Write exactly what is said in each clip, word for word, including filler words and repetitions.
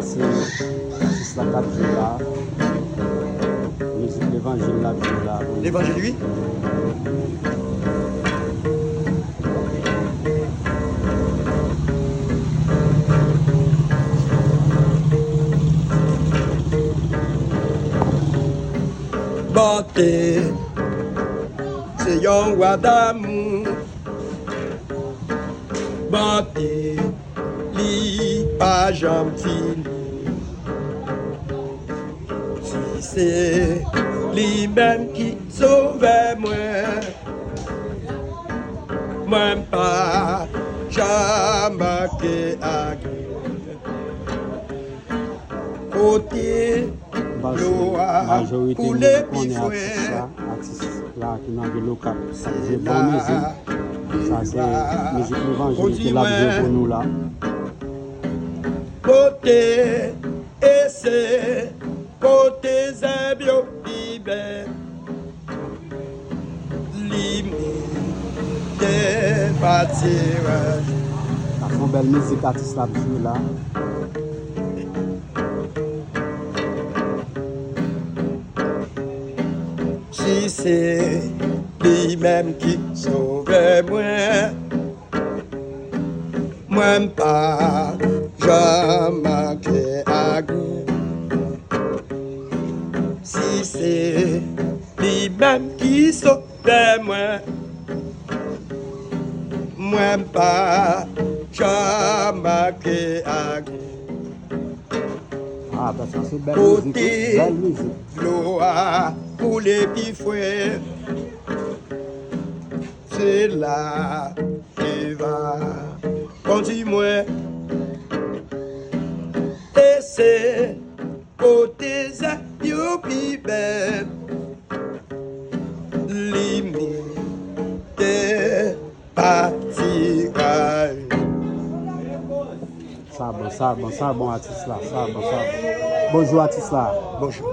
Se atis la k ap jwe la. Mizik levanjil l ap jwe la. Levanjil, wi. Bonte, se yon wa damou. Bonte, li pa janm fini. Si se li menm ki sovè mwen, mwen pa janm manke anyen. Kote glwa koule pi fre. Atis la ki nan vil Okap, k ap jwe bon mizik. Sa se mizik levanjil ke l ap jwe pou nou la. Kote e se kote zèb yo pi bèl. Limyè pa tiraj. Sa se yon bèl mizik atis la ap jwe la. Si se li menm ki sovè mwen, mwen pa janm manke anyen. Si se li menm ki sovè mwen, mwen pa janm manke anyen. Ah, sa se bèl mizik, wi. Bèl mizik. Kote dlo a koule pi fre, se la li va kondui mwen. E se kote zèb yo pi bèl. Limyè pa tiraj. Sa bon, sa bon, sa bon atis la, sa bon, sa bon. Bonjou atis la. Bonjou.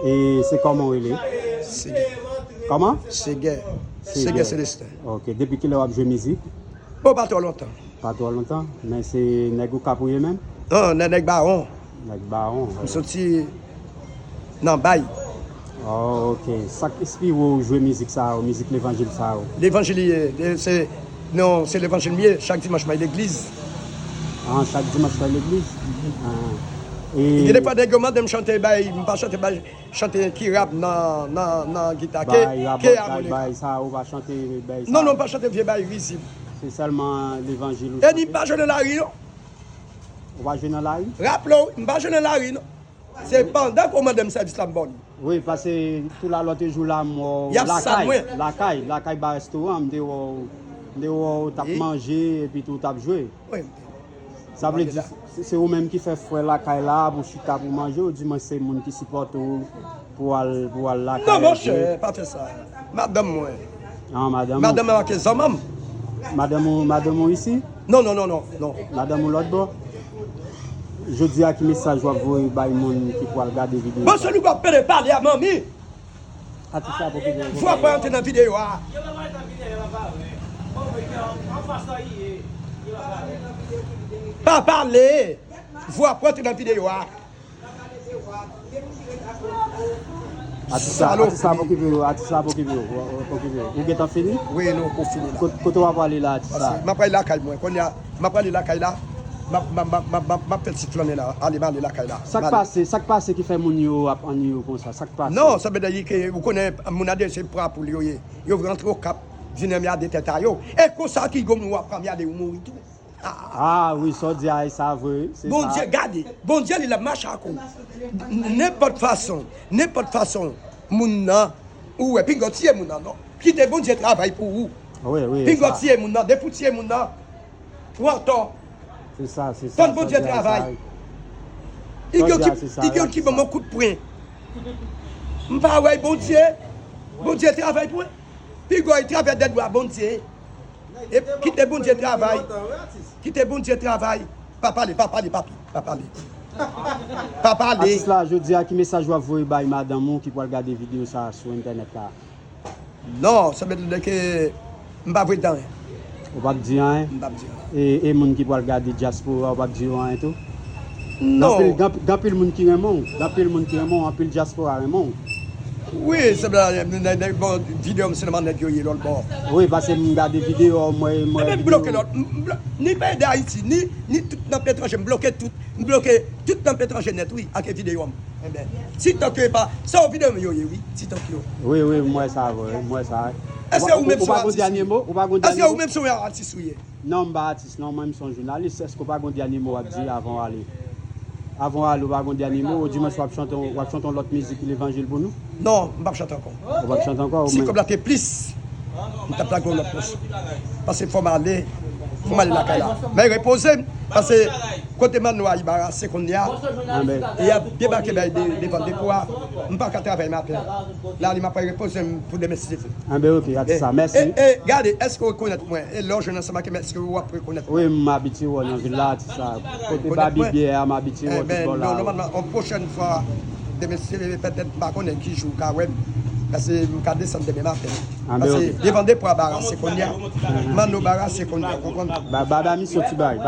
E se kòman w rele? Segè. Kòman? Segè. Segè. Segè Celestin. Ok, depi kilè w ap jwe mizik? Bon, pa twò lontan. Pa twò lontan, men se nèg Okap ou ye menm? Non, nè-, nèg Bawon. Nèg Bawon. M soti nan Bay. Oh, ok. Sa k enspire w jwe mizik sa yo, mizik levanjil sa yo? Levanjil li ye, e se, non, se levanjil m ye, chak dimanch mwen legliz. Ah, chak dimanch mwen legliz? Ah. E gen de fwa nèg yo mande m chante bay, m pa chante bay, chante kirab nan, nan, nan gita. Ke, ke amoleka. Bay sa, ou pa chante bay sa? Non, non, m pa chante vye bay rizib. Se sèlman levanjil ou chante? E ni m pa jwe nan lari, non. Ou pa jwe nan lari? Raple w, m pa jwe nan lari, non. Se pandan ke w mande m sèvis la, m ba w li. Wi, paske tou la lòt jou la, m wè w lakay, lakay, lakay ba restoran, m te wè w, m te wè w t ap manje, epi tou w t ap jwe. Wi. Sa vle di, se, se ou menm ki fè fwè lakay la pou chita pou manje, oudimwen se moun ki sipòte w pou al, pou al lakay? Non, monchè, pa fè sa. Madanm mwen. Ah, madanm ou. Madanm mwen manke zanmanm. Madanm ou, madanm ou isi? Non, non, non, non, non. Madanm ou lòt bò? Jodi a, ki mesaj w ap voye bay moun ki pral gade videyo sa? Bon, se nou k ap pede pale a, manmi. Atis la poko vin. Vwa pa antre nan videyo a. Pa pale. Vwa pa antre nan videyo a. Atis la, atis la poko vin, atis la poko vin, poko vin. Ou gentan fini? Wi, nou poko fini la. Kot-, kote w ap prale la, atis la? M ap prale lakay mwen. Kounye a, m ap prale lakay la. M ap, m ap, m ap, m ap, m ap fè ti flannen la. Ale, m ale lakay la. Sa k pase, sa k pase ki fè moun yo ap annuiye w konsa? Sa k pase? Non, sa vle di ke ou konnen moun ade se pran poul yo ye. Yo rantre Okap, vin anmède tèt a yo. E konsa ki gwo moun w ap anmède ou mouri tou. Ah, wi, sa w di a, e sa vre, se sa. Bondye, gade, Bondye li la mache ak ou. Nenpòt fason, nenpòt fason, moun nan, ou wè, pinga w tiye moun nan, non. Kite Bondye travay pou ou. Wi, wi, e sa. Pinga w tiye moun nan, depi w tiye moun nan, pran tò. Se sa, se sa. Tann Bondye travay. Li gen ki, li gen ki ban mwen kout pwen. M pa wè Bondye. Bondye travay pou mwen. Piga w travay dèt bwa Bondye. E kite Bondye travay. Kite Bondye travay. Pa pale, pa pale, papi. Pa pale. Pa pale. Atis la, jodi a, ki mesaj w ap voye bay madanm ou ki pral gade videyo sa a sou entènèt la? Non, sa vle di ke m pa voye di anyen. Ou p ap di anyen? M p ap di anyen. E, e moun ki pral gade dyaspora, ou p ap di yo anyen tou? Non. Gen anpil moun ki renmen w. Gen anpil moun ki renmen w. Anpil dyaspora renmen w. Wi, se bla, bon, videyo m se nan nèg yo ye lòt bò. Wi, paske m gade videyo, mwen, mwen. Ebyen, m bloke lòt. M blo-, ni peyi Dayiti, ni, ni tout nan etranje, m bloke tout. M bloke tout nan etranje nèt, wi, ak videyo m. Enben, TikTok yo e pa, se yon videyo m yo ye, wi, TikTok yo. Wi, wi, m wè sa vre, m wè sa. Èske ou menm se yon atis ou ye? Èske ou menm se yon atis ou ye? Non, m pa atis, non, mwen m se yon jounalis. Èske w pa gen yon dènye mo w ap di avan w ale? Avan w ale, w pa gen yon dènye mo, oudimwens w ap chante, w ap chante yon lòt mizik levanjil pou nou? Non, m p ap chante ankò. Ou p ap chante ankò? Si kòb la te plis, m t ap lage yon lòt mòso. Paske fò m ale, fò m ale lakay la. Men repoze m, paske kote Manno a li barase kounye a, e y ap debake bay de, devan depo a, m pa ka travay maten. La li m ap repoze m pou demen si Dye vle. Enben, oke, atis sa, mèsi. E, e, gade, èske w rekonèt mwen? E lè w jwenn ansanm ak mwen, èske w ap rekonèt mwen? Wi, m abitye wè w nan vil la, atis sa. Kote Babi Byè a, m abitye wè w tout bò la. Enben, non, nòmalman, yon pwochèn fwa, demen si Dye vle, petèt, m pa konnen ki jou w ka wè m. Paske m ka desann demen maten. Enben, oke. Paske devan depo a barase kounye a. Manno barase kounye a, w konprann? Ba, ba, ba misyon ti bay.